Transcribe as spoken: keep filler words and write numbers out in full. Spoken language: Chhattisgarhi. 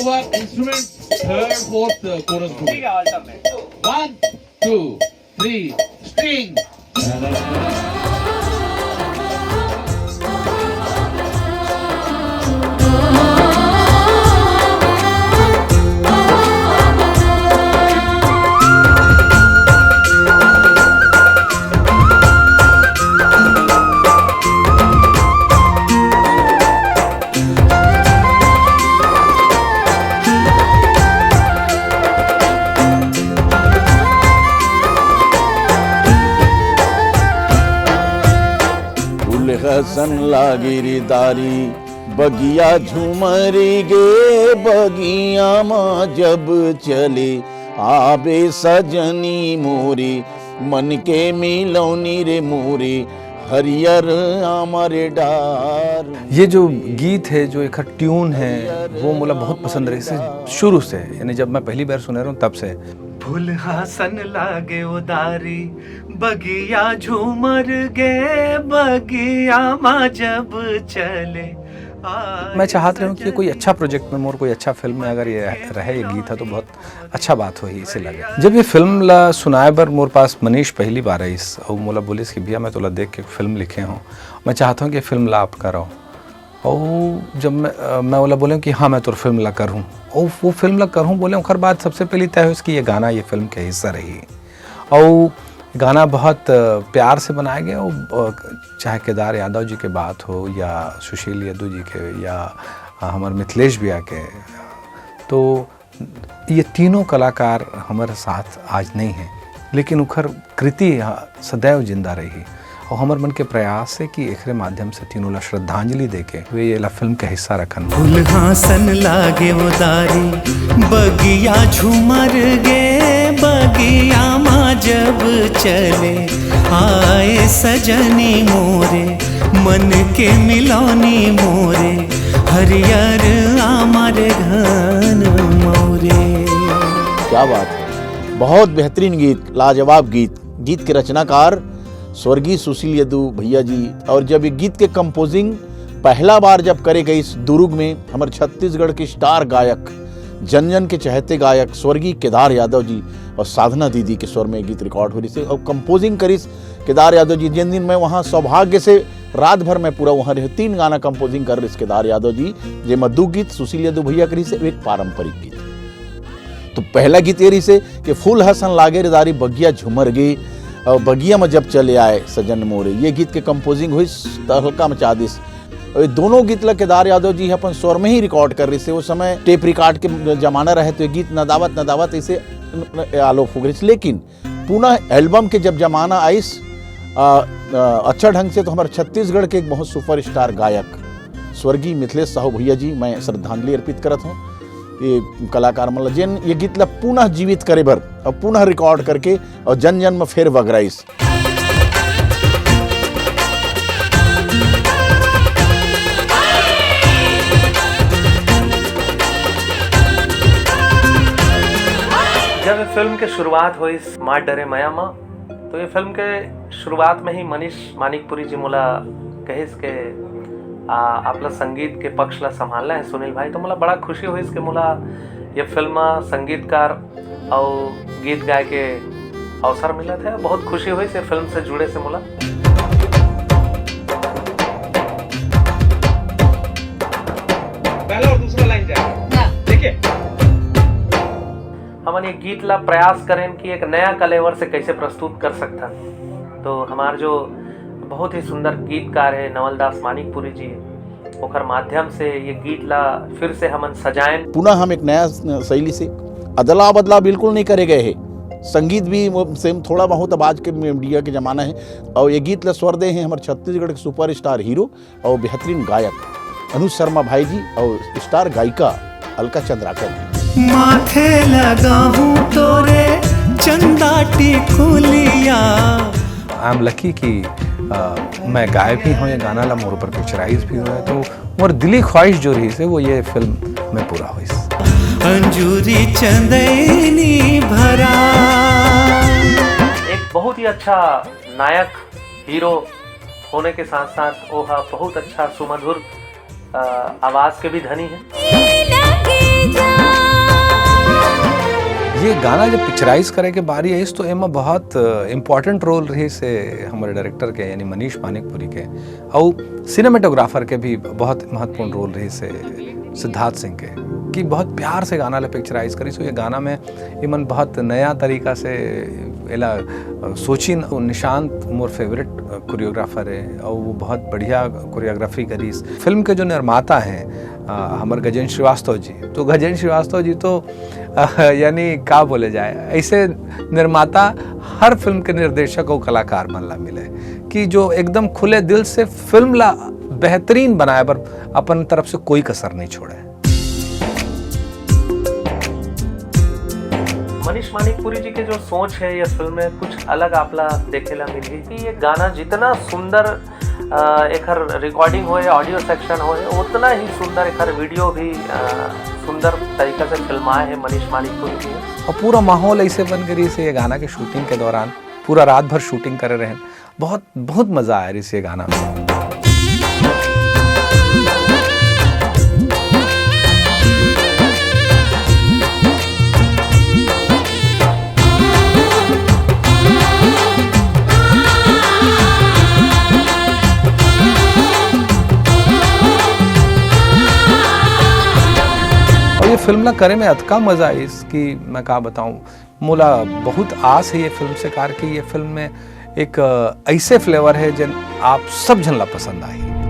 Instrument, third, fourth, uh, chorus group. ठीक है, alto में। One, two, three, string. फूल हसन लागे रे दारी, बगिया झूमर गे, बगिया मा जब चले, आबे सजनी मोरे, मन के मिलौनी रे मोरे, हरियर आमा रे डार। ये जो गीत है, जो एकर ट्यून है, वो मोला बहुत पसंद रहिस शुरू से, यानी जब मैं पहली बार सुने रहूँ तब से। फूल हसन लागे ओ दारी, बगिया झूमर गे, बगिया मा जब चले। मैं चाहत रहे हूँ कि कोई अच्छा प्रोजेक्ट में मोर, कोई अच्छा फिल्म में अगर ये रहे, ये गीत है, तो बहुत अच्छा बात होही, इसे लगे। जब ये फिल्म ला सुनाए बर मोर पास मनीष पहली बार आइस, अउ मोला बोलिस कि भैया, मैं तोला देख के फिल्म लिखे हूँ, मैं चाहता हूँ कि फिल्म ला आप करो। अउ जब मैं, अ, मैं ओला बोले कि हाँ, मैं तोर फिल्म ला करहूँ, अउ वो फिल्म ला करहूँ बोले, ओकर बाद सबसे पहली तय होइस कि ये गाना ये फिल्म के हिस्सा रही। अउ गाना बहुत, अ, प्यार से बनाया गया, अउ, अ, चाहे केदार यादव जी के बात हो या सुशील यदु जी के या, अ, हमर मिथिलेश भैया के, तो ये तीनों कलाकार हमर साथ आज नहीं है, लेकिन उखर कृति ह सदैव जिंदा रही। अउ हमर मन के प्रयास है कि एकरे माध्यम से तीनों ला श्रद्धांजलि देके वे ये ला फिल्म के हिस्सा रखन। फूल हसन लागे ओ दारी, बगिया झूमर गे, बगिया मा जब चले, आए सजनी मोरे, मन के मिलौनी मोरे, हरियर आमा रे घन मोरे। क्या बात है, बहुत बेहतरीन गीत, लाजवाब गीत। गीत के रचनाकार स्वर्गीय सुशील यदु भैया जी, और जब ये गीत के कंपोजिंग पहला बार जब करे गइस दुरुग में, हमर छत्तीसगढ़ के स्टार गायक, जन जन के चहेते गायक स्वर्गीय केदार यादव जी और साधना दीदी के स्वर में ये गीत रिकॉर्ड होइस हे और कंपोजिंग करिस केदार यादव जी। जिन दिन मैं वहाँ सौभाग्य से रात भर में पूरा वहाँ रहे, तीन गाना कंपोजिंग करे रहिस केदार यादव जी, जेमा दू गीत सुशील यदु भैया के रहिस हे, एक पारंपरिक गीत। तो पहला गीत ये रहिस हे कि फूल हसन लागे रे दारी, बगिया झूमर गे, अउ बगिया में जब चले आए सजन मोरे, ये गीत के कंपोजिंग होइस, तहलका मचा दिस। अउ ये दोनों गीत ला केदार यादव जी अपन स्वर में ही रिकॉर्ड करे रहिस हे। उस समय टेप रिकॉर्ड के जमाना रहे, तो ये गीत नदावत नदावत इसे आलोप हो गइस। लेकिन पुनः एल्बम के जब जमाना आइस, अ, अ, अच्छा ढंग से, तो हमर छत्तीसगढ़ के एक बहुत सुपरस्टार गायक स्वर्गीय मिथिलेश साहू भैया जी, मैं श्रद्धांजलि अर्पित करत हूँ। ये कलाकार मन ला, जेन ये गीत ला पुनः जीवित करे बर और पुनः रिकॉर्ड करके और जन जन में फेर बगराइस। जब ये फिल्म के शुरुआत होइस माँ डरे मया माँ, तो ये फिल्म के शुरुआत में ही मनीष मानिकपुरी जी मोला कहिस के, आ, आप ला संगीत के पक्ष ला संभालना है सुनील भाई। तो मोला बड़ा खुशी होइस के मोला ये फिल्म संगीतकार अउ गीत गाए के अवसर मिलत है। बहुत खुशी होइस ये फिल्म से जुड़े से मोला। पहला और दूसरा लाइन जाएगा। हाँ। देखिए, हमन ये गीत ला प्रयास करेन कि एक नया कलेवर से कैसे प्रस्तुत कर सकथन। तो हमार जो बहुत ही सुंदर गीतकार है नवल दास मानिकपुरी जी, ओकर माध्यम से ये गीत ला फिर से हमन सजाएन। पुनः हम एक नया शैली से, अदला बदला बिल्कुल नहीं करे गए हैं। संगीत भी वो सेम, थोड़ा बहुत अब आज के मीडिया के जमाना है। और ये गीत ला स्वर दे हैं हमर छत्तीसगढ़ के सुपरस्टार हीरो और बेहतरीन गायक अनुज शर्मा भाई जी और स्टार गायिका अलका चंद्राकर जी। माथे लगाहूँ तोरे चंदा टिकुलिया। I am lucky कि, अ, मैं गाए भी हूँ ये गाना ला, मोर ऊपर पिक्चराइज भी हुआ है, तो मोर दिली ख्वाहिश जो रहिस हे वो ये फिल्म में पूरा होइस। अंजूरी चंदैनी भरा। एक बहुत ही अच्छा नायक हीरो होने के साथ साथ वो हा बहुत अच्छा सुमधुर, अ, आवाज के भी धनी है। लगे ये गाना जब पिक्चराइज करे के बारी आइस, तो एमा बहुत इंपॉर्टेंट रोल रहिस हे हमर डायरेक्टर के, यानी मनीष मानिकपुरी के। अउ सिनेमेटोग्राफर के भी बहुत महत्वपूर्ण रोल रहिस हे सिद्धार्थ सिंह के, कि बहुत प्यार से गाना ला पिक्चराइज करिस। तो ये गाना में इमन बहुत नया तरीका से एला, अ, सोचिन। निशांत मोर फेवरेट कोरियोग्राफर हे, अउ वो बहुत बढ़िया कोरियोग्राफी करिस। फिल्म के जो निर्माता हे, अ, हमर गजेंद्र श्रीवास्तव जी, तो गजेंद्र श्रीवास्तव जी तो, अ, यानी का बोले जाए, ऐसे निर्माता हर फिल्म के निर्देशक अउ कलाकार मन ला मिले, कि जो एकदम खुले दिल से फिल्म ला बेहतरीन बनाए बर अपन तरफ से कोई कसर नहीं छोड़े। मनीष मानिकपुरी जी के जो सोच हे ये फिल्म में, कुछ अलग आपला देखे ला मिलही कि ये गाना जितना सुंदर, अ, एकर रिकॉर्डिंग होए, ऑडियो सेक्शन होए, उतना ही सुंदर एकर वीडियो भी, अ, सुंदर तरीका से फिल्माए हे मनीष मानिकपुरी जी। अउ पूरा माहौल ऐसे बन गे रहिस हे ये गाना के शूटिंग के दौरान, पूरा रात भर शूटिंग करे रहे। बहुत, बहुत मजा आए रहिस हे ये गाना में। अउ ये फिल्म ला करे में अतका मजा आइस कि मैं का बताऊं। मोला बहुत आस हे ये फिल्म से, काबर कि ये फिल्म में एक, अ, ऐसे फ्लेवर हे, जेन आप सब झन ला पसंद आही।